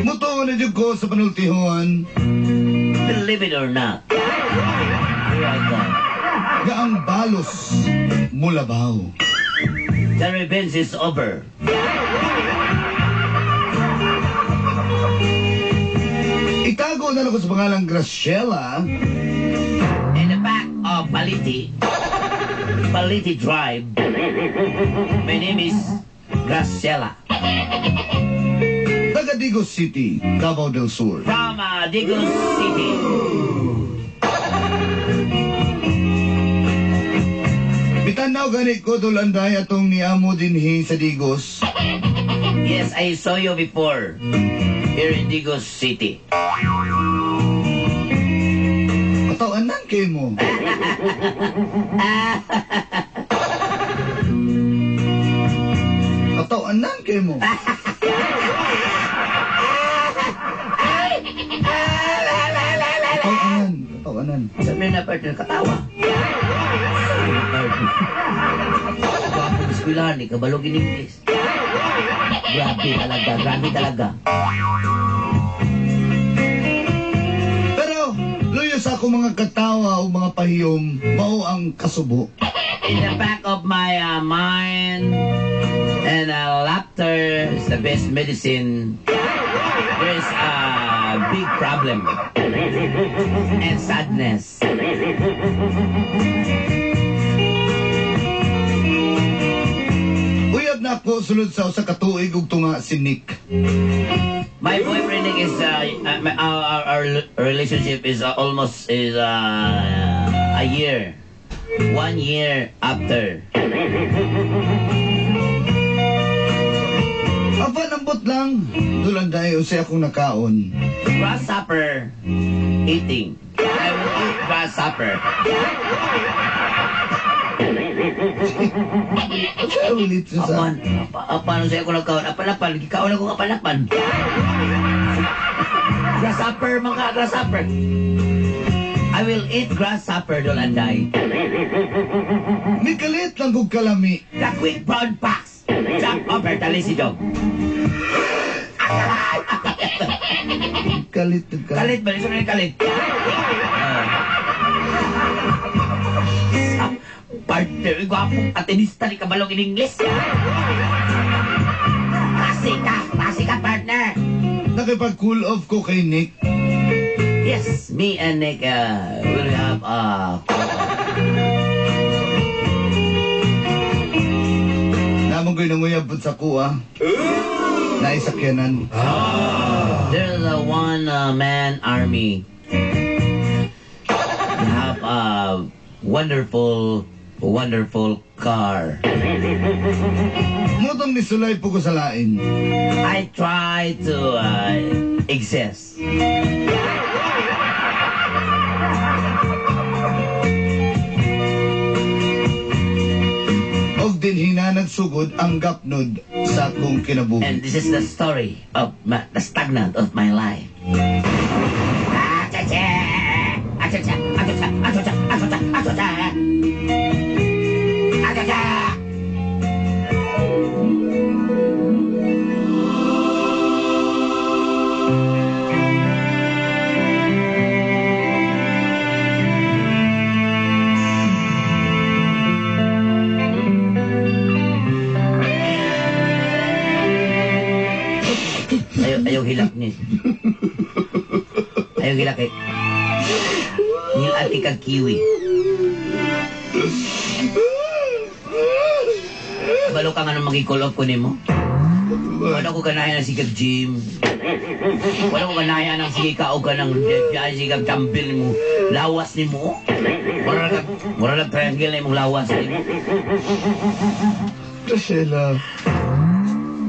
Mutuo na jud ko sa panultihon. Believe it or not. Here I come. Nga ang balos mulabaw. The revenge is over. Itago na lang ko sa pangalang Graciela. In the back of Baliti, Baliti Drive, my name is Graciela. Taga Digos City, Davao del Sur. From Digos City. Bitanaw gani ko dulanday atong niamo dinhi sa Digos. Yes, I saw you before here in Digos City. Katawanan kay mo. Katawanan kay mo. Katawanan, katawanan. Sabi na partner, katawa. Sabi na partner. Gwapo ng eskwelahan, di kabalog in English. Grabe talaga, grabe talaga. Pero, luyo sa ako mga katawa o mga pahiyom, mao ang kasubo. In the back of my mind and laughter is the best medicine. There's a big problem and sadness. Uyab na ako sulod sa usa ka tuig ug tunga si Nick. My boyfriend Nick is our relationship is almost is a year. 1 year after. Apan ambot lang. Dulanday unsay akong nakaon. Grasshopper eating. I will eat grasshopper. Unsay ulit sa Apan, apan unsay ako nagkaon? Apan apan, gikaon ako apan apan. Grasshopper mga grasshopper. I will eat grasshopper dulanday. Mikalit lang kog kalami. The quick brown fox jump over the lazy dog. Kalit ka. Kalit ba? Isa kalit. Partner, gwapong atenista ni Kabalong in English. Klase ka, partner. Nakipag-cool off ko kay Nick. Yes, me and Nick will have a cool off. Namang ko'y nanguyab po sa kuha. Naisakyanan. There's a one man army. They have a wonderful, wonderful car. Mutong nisulay po ko sa lain. I try to exist. Og din hina nagsugod ang gapnod sa akong kinabuhi. And this is the story of the stagnant of my life. Ayaw hilak ni. Ayaw hilak eh. Ngilat kag kiwi. Balo ka nga nung mag-call off ko nimo. Wala ko ganahan ng sigag gym. Wala ko ganahan ng sige ka o ka ng sigag dumbbell mo. Lawas ni mo. Wala nag triangle na imong lawas ni mo. Graciela.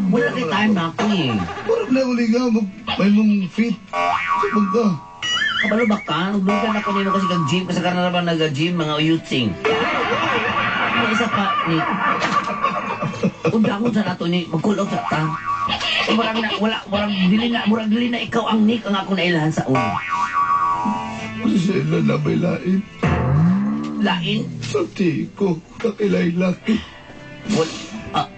Wala kay time na ako eh. Murag na uli nga, may mong fit. Sabag ka. Kabalo ba ka? Nagdugan ako nino kasi kag-gym. Kasi karna na ba nag-gym, mga uyutsing. May isa pa, ni. Undangon sa nato ni, mag-call off sa ta. Murag na, wala, murag dili na, murag dili na ikaw ang Nick ang ako nailahan sa una. Sila na may lain. Lain? Sulti ko, kakilay-laki. Wal,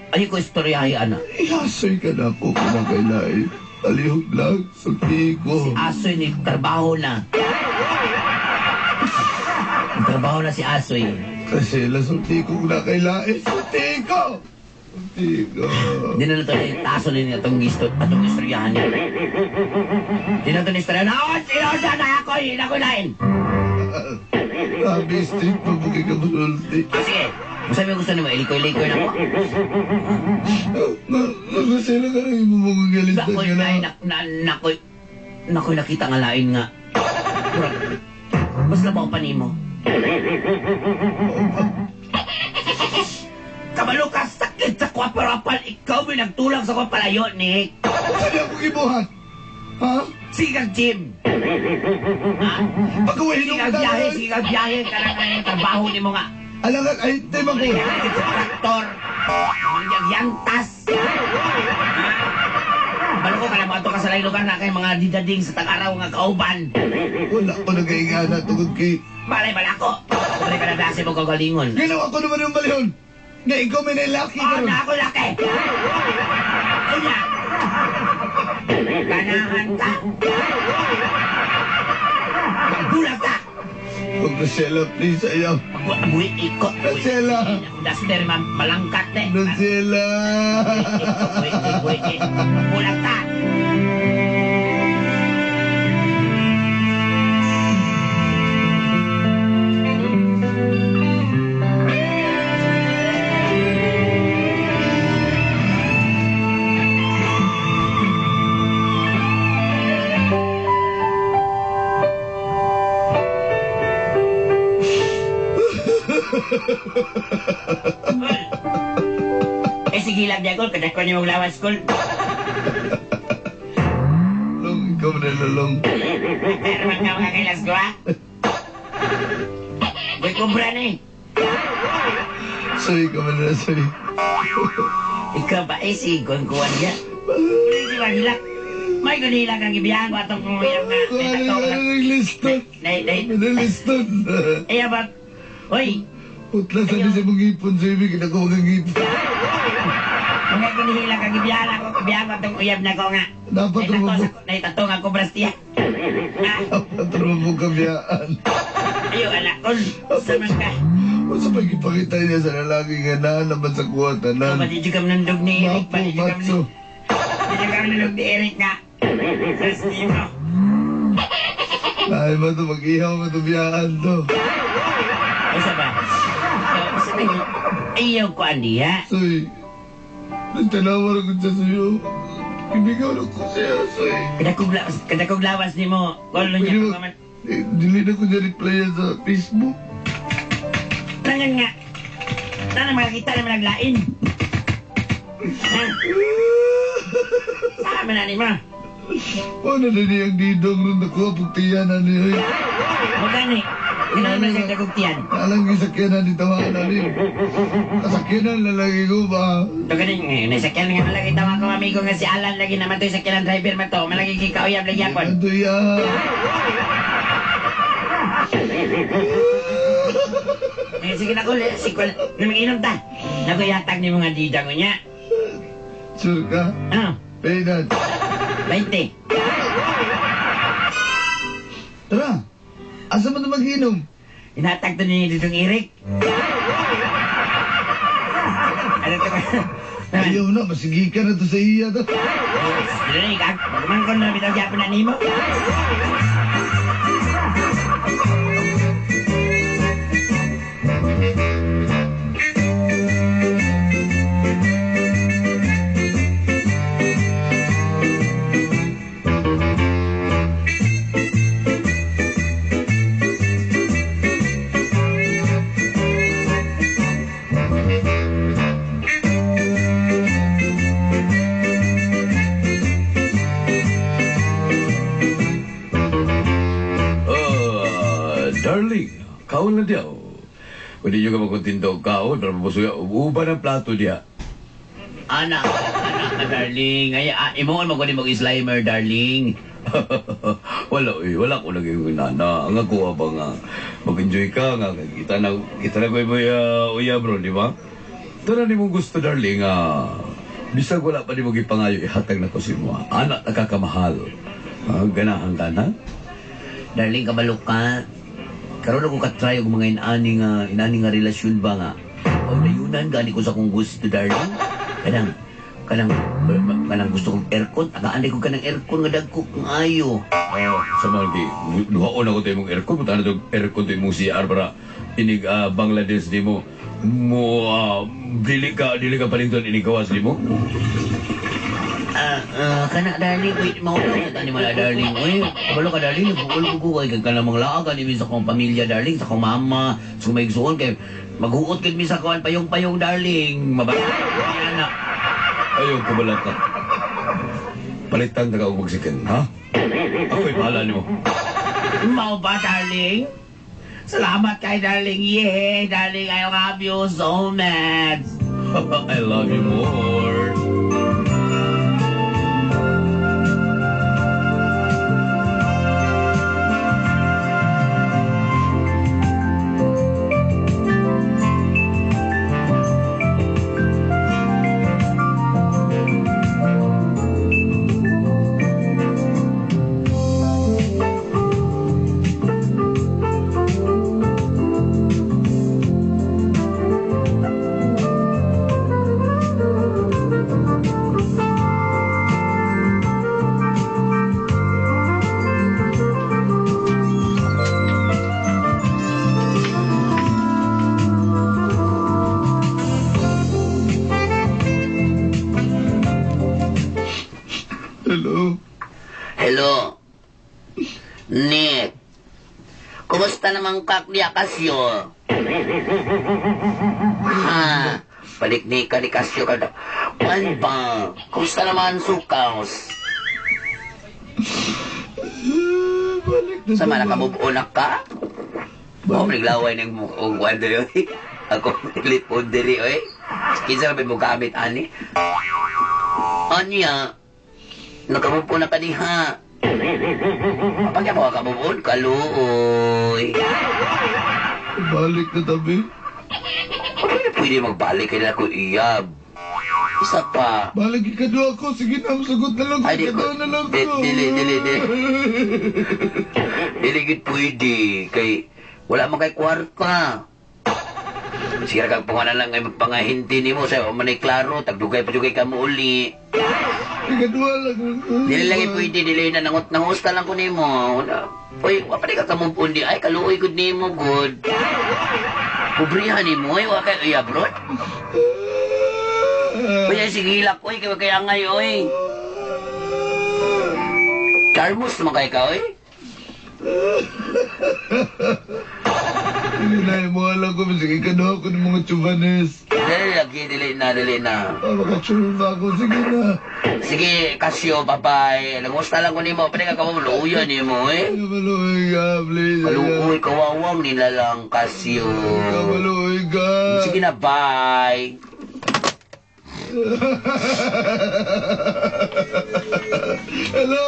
ay ko istoryahe, ana. Ihasoy ka na ako kung nakailain. Alihog lang, sulti ko. Si Asoy ni trabaho na. Trabaho na si Asoy. Kasi la sulti ko kung nakailain. Sulti ko! Sulti ko. Hindi na nato ni taso ni atong gisto atong istoryahan niya. Hindi na ito ni istoryahan. Oh, sino siya na ako? Hindi na ko lain. Grabe, street mo bukay ka masulti. Ah, sige. Kung sabi gusto nimo, ilikoy-likoy na ko. Kasi lang ka rin mo mga galit na Nakoy, gala. nakoy, nakoy nakita nga lain nga. Murag, mas labaw pa nimo. Kabalo ka, sakit sa kwa, pero apal, ikaw may nagtulang sa kwa palayo, Nick. Saan ako gibuhat? Ha? Sige kang gym. Ha? Pag-uwi Sige kang biyahe, sige kang biyahe, kanang kanang trabaho ni mo nga. Alangan, ay, hindi ba ko? Sa traktor, mangyagyangtas. Balo ko ka na mga ka sa laing lugar na kay mga didading sa tag-araw nga kauban. Wala ko nagaingana tungkol kay... Malay balako. Pare ka na dasi mo kagalingon. Ginawa ko naman yung balihon. Nga ikaw may nailaki Oh, ka ron. na ako laki. Unya. Ganahan ka. Magbulag ka. Oh, Graciela, please, ayaw. Buwi ikot. Graciela. Duster, malangkat eh. Graciela. Buwi, buwi, bulag ka. Eh, sige lang, Diego. Kada ko niyo maglawas, kol. Long, ikaw na lalong. Pero man ka mga kailas ko, ha? Boy, kumbra na eh. Sorry ka man na, sorry. Ikaw ba, eh, sige, kuwan niya. Hindi si Manila. May gunila kang ibiyahan ko atong kumuyang nga. Ano yung liston? Ano liston? Eh, abat. Hoy. Putla sa di sa mong ipon, sa ibig, kinako mga ipon. Mga gunila kang ibiyahan ako, ibiyahan ko atong uyab na ko nga. Dapat rumabog. Naitato nga ko, Brastia. Dapat rumabog kabiyaan. Ayo, anak ko. Saman ka. Unsa pa gipakita niya sa lalaki nga naa naman sa kuha tanan. Ba di ka manundog ni Eric? Mapo, matso. Di ka manundog ni Eric nga. Sa mo. Ay, ba ito, mag-ihaw ba ito biyaan to? Usa ba? So, sabi niyo, ayaw ko andi ha? Soy, nagtanawa ko siya sa'yo. Ibigaw na ko siya, soy. Kadakog lawas ni mo. Kolo niya. Dili na ko niya reply sa Facebook. Tangan nga. Tangan makakita na managlain. Ha? Saan man na ni mo? Paano na niyang didong ron nakuha pagtiyan na niya? Magani. Ginawa man siya dagog tiyan. Alang isakyanan ni tawa na niyo. Kasakyanan na lagi ko ba? Ito ganing, nasakyan nga malagi tawa ko amigo nga si Alan lagi naman to sakyanan driver man to. Malagi kikauyab lagi yapon. Ito ya. Eh, sige na ko, sige na ta. Naguyatag ni mga didang ko niya. Sure ka? Ano? Peanut. 20. Tara. Asa man na mag-inom? Inatag to ni Dudong Eric. Ano to? Ayaw na, masigi ka na to sa iya to. Dili, kag, pagman ko na bitaw gyapon na nimo. Kung di nyo ka makontento og kaon, para mabusuya, uban ang plato diha. Anak, anak ka, darling. Ay, imo man ko ni mag-slimer, darling. Wala eh, wala ko lagi yung nana. Ang ako ba nga, mag-enjoy ka nga, kita na ko mo uya bro, di ba? Tara ni mong gusto, darling, bisag wala pa ni mo gipangayo, ihatag na ko si mo. Anak nakakamahal. Ganahan ka na? Darling, kabalo ka. Karon ako ka-try og mga inani nga relasyon ba nga. O dayunan gani ko sa akong gusto, darling. Kanang kanang kanang gusto kong aircon, tagaan ko kanang aircon nga dagko kung ayo. Oh, sa mga di, duhaon ako tayo mong aircon, punta na itong aircon tayo mong CR para inig Bangladesh di mo mo dili ka palington inig gawas di mo. Kana darling, wait, mao na tani mo na darling. Uy, kabalo ka darling, nagbuol ko kay kanang mga laag ani mi sa akong pamilya darling, sa akong mama, sa akong maigsuon kay maghuot gid mi sa kuan payong-payong darling. Mabait anak. Ayaw ko ka. Palitan na ka og magsikin, ha? Ako'y bahala nimo. Mao ba, darling? Salamat kay darling. Yeah, darling, I love you so much. I love you more. Hello? Hello. Nick. Kumusta naman kak niya Casio? Ha? Balik ni ka ni Casio ka. Kwan ba? Kumusta naman sukaos? Balik na Sa ba? mana ka move on na ka? Oh, naglaway ng og kwan diri oy. Ako lipod diri oy. Kinsa ra ba mo gamit ani? Anya? Nakamove on na ka diha. Kapag mo ka move on, kaluoy. Balik na tabi. Pwede na pwede magbalik kay na ko iyab. Isa pa. Balik ikadwa ko. Sige na, sagot na lang ko. Ay, di ko. Ikadwa na lang Di, ko. dili, dili, dili. Dili gid pwede. Kay, wala man kay kwarta. Sige kag pangalan lang ay pangahinti nimo sa man ay klaro, tagdugay pa jugay ka mo uli. Ikadwa lang. Dili lagi pwede, dili na nangut nangusta lang ko nimo. Uy, wa pa di ka ka-move on di ay kaluoy gud nimo gud. Pobrihan nimo oy, wa kay iya bro. Uy, ay, sige hilak oy, kay kay angay oy. Charmos man kay ka oy. Sige na, mo alam ko. Sige, ikadwa ko ng mga chubanes. Dili lagi, dili na, dili na. Makachurba ako. Sige na. Sige, Casio, bye-bye. Nangusta lang ko nimo, pa di ka ka-move luya nimo eh. Ay, maluoy ka, please. Kaluoy, kawawang nila lang, Casio. Maluoy ka. Sige na, bye. Hello?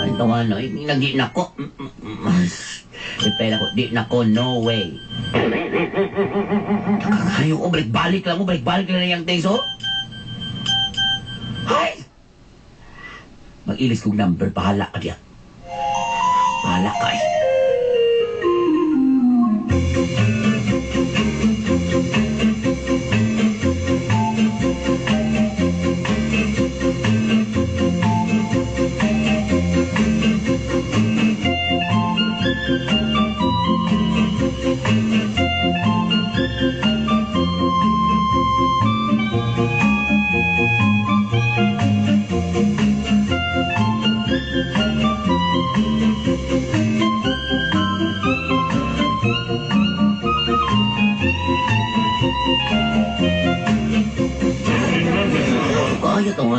Ay, tawa na. Ay, nagi na ko. Ipela ko, di na ko, no way. Nakakayo ko, balik-balik lang mo, balik-balik lang yung things, oh. Ay! Mag-ilis kong number, bahala ka diyan. Bahala ka eh.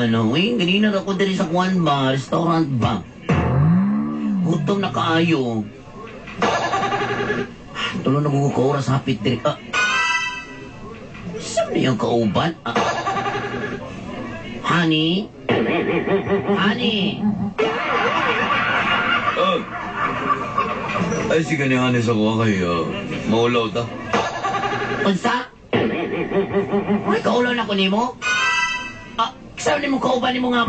Ano, eh, ganina ako diri sa kuan ba, restaurant ba? Gutom na kaayo. Tulo na ko oras hapit diri. Ah. Saan na yung kauban? Ah. Honey? Honey? Oh. Ay, sige ni Honey sa kuha kay maulaw ta. Unsa? Ay, kaulaw na ko nimo? Ah, saan nimo kauban nimo nga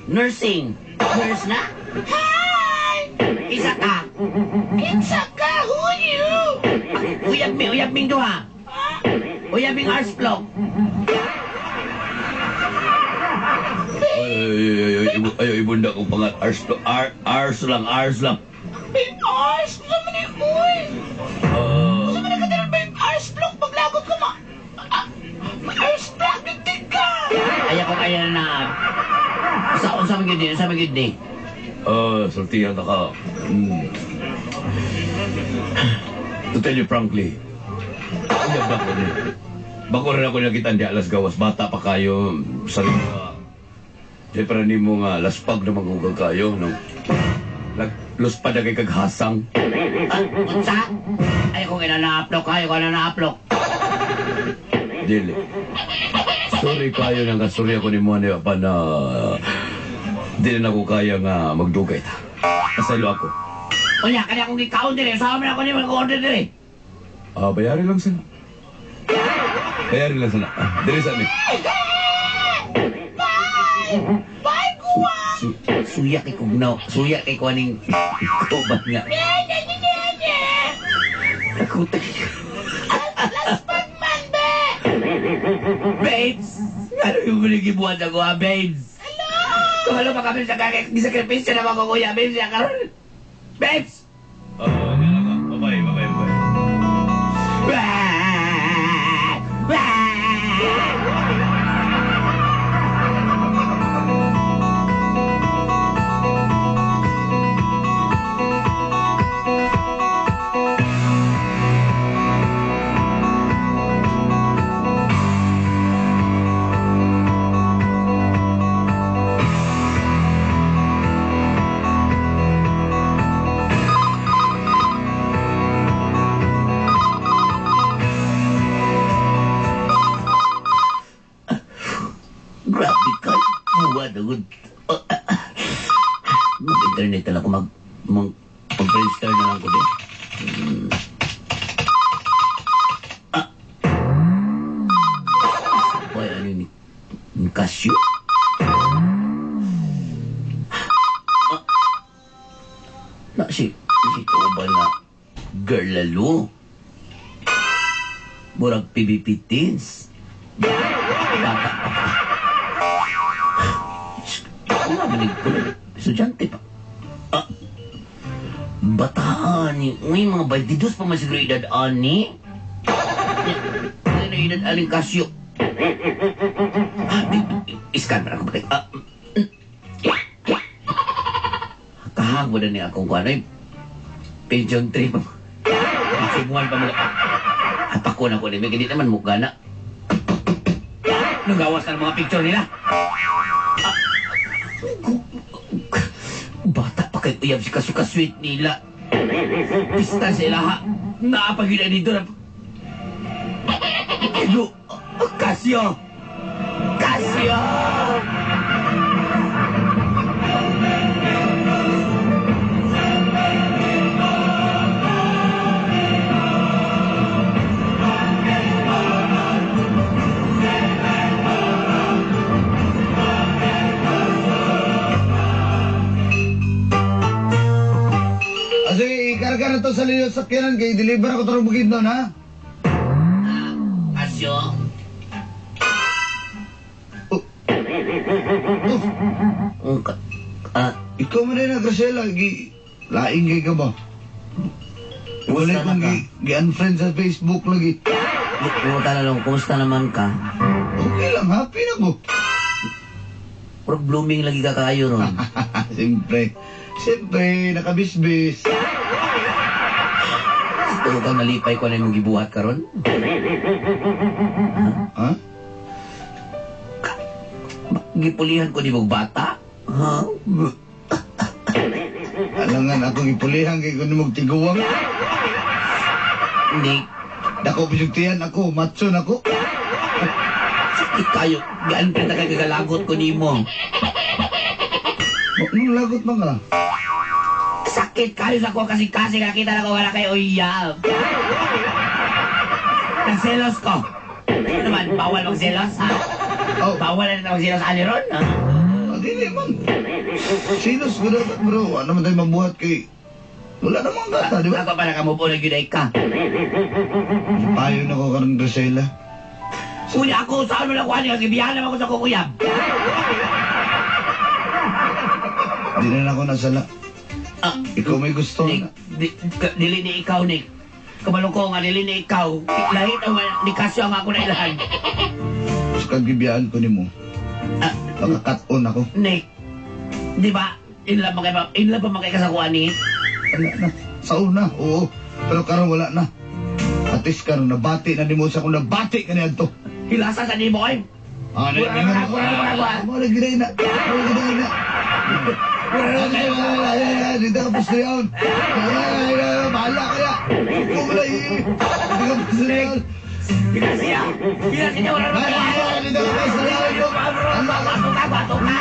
nursing? Nurse na? Hi! Isa ka? Isa ka? Who are you? Uyab mi, uyab ming duha. Uyab ming arsplok. Ay, ay, ay, ay, ay, ibunda kong pangat. Ars, ars lang, ars lang. Babe, ars naman eh, uy! Saan man nakatira, babe, ars block? Paglagot ka ma... Ars block, hindi ka! Ayaw ko kaya na... Sa mga gud sa mga gud ni. Sultihan ta ka. To tell you frankly, uyab ako ni. Bako rin ako nakita di alas gawas. Bata pa kayo, sa mga... Siyempre ni mo nga, laspag na magugag kayo, no? Luspad na kay kaghasang. Unsa? Ayaw ko na na-upload, ayaw ko na na-upload. Dili. Sorry kayo nang kasorry ako ni mo ni pa na dili na ko kaya nga magdugay ta. Pasaylo ako. Unya, kaya akong gikaon dili. Sama man ako ni mag-order dili. Ah, bayari lang sana. Bayari lang sana. Dili sa amin. Bye! Bye, suya kay kugnaw. Suya kay kuaning kauban nga. Nakutay. Laspag man, be! Babes! Ano yung gibuhat ako, ha, babes? Hello! Kumalo pa kami sa sakripisyo na mga kuya, babes, ya karon. Babes! Bye-bye, bye-bye, bye-bye. Grabe ka. Buwan agad. Mag-internet na lang ako. Mag-register na lang ko din. Boy, ano ni Casio? Na si kauban nga girl lalo. Murag PBP teens. Bata pa. Wala man ko na. Estudyante pa. Bataan ni. Uy, mga 22 pa man siguro edad ani. Ano edad aling Casio? Iskan pa ako ba? Kahang mo na niya akong kuwan. Ay, pension trip. Sumuhan pa mo. Apako na ko ni. Hindi naman mukha na. Nagawas na ng mga picture nila. Bata pa kay uyab si kasuka-sweet nila. Pista sila ha. Naapagila dito na. Pero, Casio! Casio! Sige, ikarga na to sa liyo sa sakyanan kay deliver ako tarong bukid nun, ha? Casio? Oh. Ikaw man rin na, Graciela. Laing kay ka ba? Wala kong gi-unfriend sa Facebook lagi. Kumusta na lang, kumusta naman ka? Okay lang, happy na ko. Pero blooming lagi ka kayo ron. Siyempre. Siyempre, nakabisbis. Tulo kang nalipay ko na yung gibuhat karon? Ha? Gipulihan ko ni mong bata. Ha? Alangan akong ipulihan kay kuno mong tiguwang. Nick, Dako pa yung tiyan ako, macho na ko. Sakit kayo. Gaan pa ka kagalagot ko nimo. Nung lagot man ka. Sakit kayo sa ko kasi kasi nakita na ko wala kay uyab. Nagselos ko. Ano naman, bawal magselos, ha? Oh, Bawal na magselos, ani ron, ha? ah, dili man. Sinos ko dapat bro. Ano man tayo mabuhat kay... Wala namang gata, di ba? Ako pa nakamupo na gyud ay ka. Payo na ko karon Grisela. Kunya ako, saan mo lang kuha niya? Gibiyahan naman ako sa kukuyab. Di na na ako nasala. Ah, Ikaw may gusto Nick, na. dili ni ikaw, Nick. Kabalo ko nga, dili ni ikaw. Lahit ang ni Casio ang ako na ilahan. Sa kagibiyaan ko nimo. Ah, Makakat-on ako. Nick, di ba, inlove ba kay inlove ba kay kasakuan ni? Wala na. Sa una, oo. Pero karon wala na. At least karon nabati na nimo sa kung nabati ka niya to. Hilasa sa nimo ay. Ah, Wala na, wala na, wala na. Wala gid na. Wala gid na. Dito ka pa yun. Bahala kaya. Wala Dito ka pa yun. Hilasa siya. Hilasa niya, wala na. Dito ka pa yun. Bato ka, bato ka.